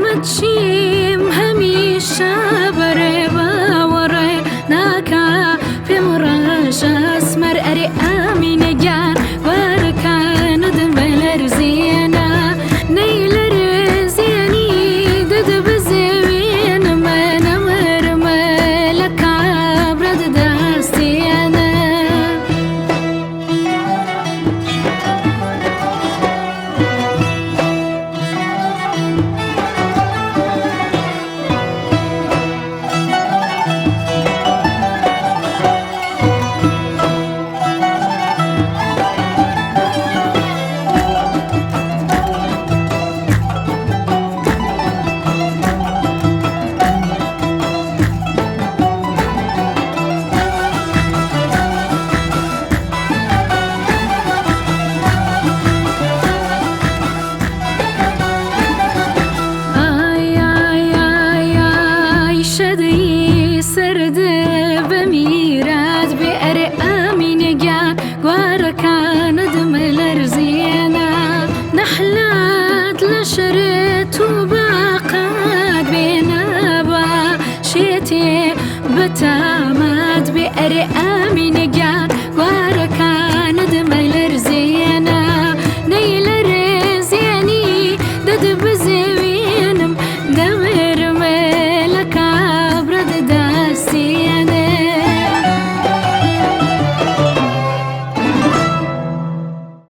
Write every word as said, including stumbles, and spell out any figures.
Min çîm hemîşe berê bawerê naka pê min reş esmer erê Emîne gel werkan dim lerziyena neylerziyeni did bizewin me nemir me leka brad dastiyena. Ay, ay, ay, ay, şedî serde be mîrat be erê Emîne gel, guarkan dim lerziyena. Nehlat leşere tu baqat be naba şêtê betamat be erê Emîne